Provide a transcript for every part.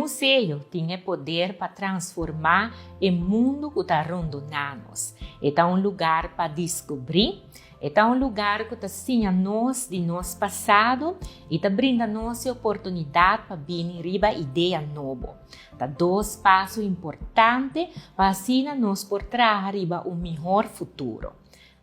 Museo tin e poder pa transforma e mundo cu ta rondona nos. E ta un lugar pa descubri, e ta un lugar cu ta siña nos di nos pasado y ta brinda nos e oportunidad pa bini riba idea nobo. Ta dos paso importante pa asina nos por traha riba un mihor futuro.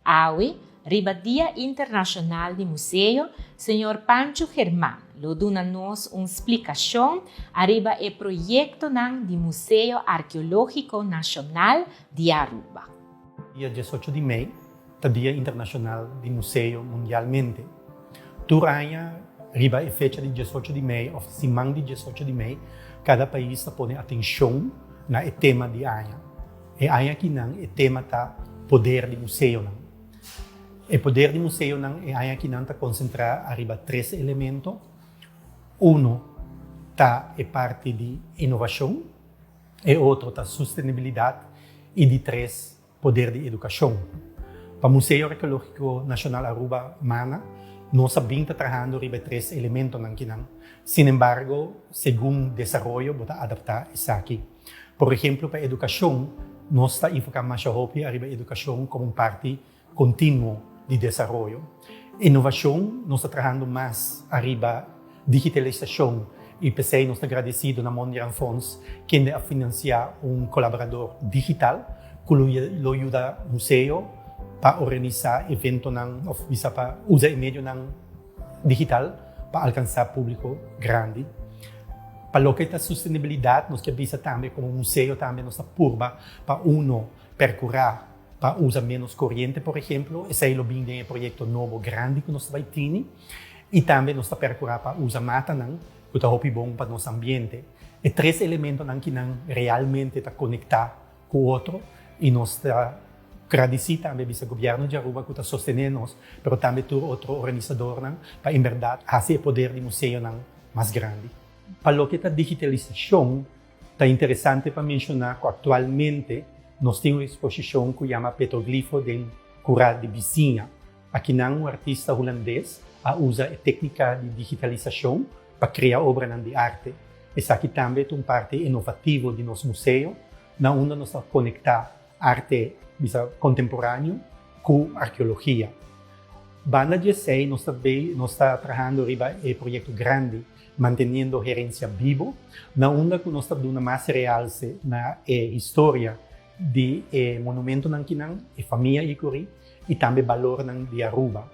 Awe, riba Dia Internacional di Museo, señor Pancho Germán lo duna nos un splicacion ariba e proyectonan di Museo Arqueologico Nacional di Aruba. Dia 18 di mei ta Dia Internacional di Museo mundialmente. Tur aña riba e fecha di 18 di mei of siman di 18 di mei, cada pais ta pone atencion na e tema di aña. E aña akinan e tema ta Poder di Museonan. E poder di museonan e aña akinan ta konsentrá ariba tres elemento. Uno ta e parti di inovashon, e otro ta sustenibilidat i di tres poder di edukashon. Pa Museo Arkeológiko Nashonal Aruba, MANA, nos a bin ta trahando riba e tres elementonan kinan. Sinembargo, segun desaroyo bo ta adaptá esaki. Por ehemplo, pa edukashon nos ta enfoká masha hopi ariba edukashon komo un parti kontinuo di desaroyo. Inovashon, nos ta trahando mas ariba digitalisashon i p'esei nos ta gradesido na Mondriaan Fonds kende a finansiá un kolaborador digital ku lo yuda museo pa organisá eventonan òf bisa pa usa e medionan digital pa alkansá públiko grandi. Pa loke ta sustenibilidat nos ke bisa tambe komo museo tambe nos ta purba pa uno perkurá pa usa ménos koriente por ehemplo, esei lo bin den e proyekto nobo grandi ku nos ta bai tini. I tambe nos ta perkurá pa usa matanan ku ta hopi bon pa nos ambiente. E tres elementonan kinan realmente ta konektá ku otro i nos ta gradisí tambe bisa gobièrnu di Aruba ku ta sostené nos, pero tambe tur otro organisadornan pa en bèrdat hasi e poder di museonan mas grandi. Pa loke ta digitalisashon, ta interesante pa menshoná ku aktualmente nos tin un eksposishon ku yama Petroglifo den Kurá di Bisiña. Akinan un artista hulandes a usa e téknika di digitalisashon pa krea obranan di arte. Esaki tambe ta un parti inovativo di nos museo, na unda nos ta konektá arte bisa kontemporáneo ku arkeologia. Banda di esei nos ta bay nos ta trahando riba e proyekto grandi Manteniendo Herensia Bibo, na unda ku nos ta duna mas realse na e historia di e monumentonan kinan, e famia Hickory i tambe balornan di Aruba.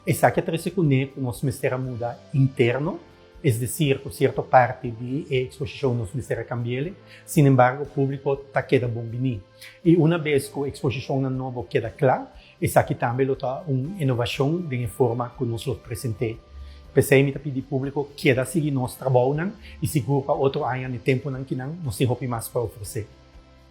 Esaki a trese kuné ku nos mester a muda interno, es desir ku sierto parti di e eksposishon nos mester a kambi'el, sinembargo públiko ta keda bon biní. I una bes ku eksposishonnan nobo keda kla, esaki tambe lo ta un inovashon den e forma ku nos lo present'é. P'esei mi ta pidi públiko keda sigui nos trabounan i sigur pa otro aña n'e tempunan kinan nos tin hopi mas pa ofresé.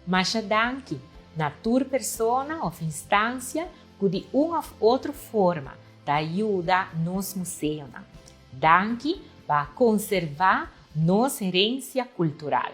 Masha danki na tur persona of instancia cu di un of otro forma ta yuda nos museonan. Danki pa conserva nos herencia cultural.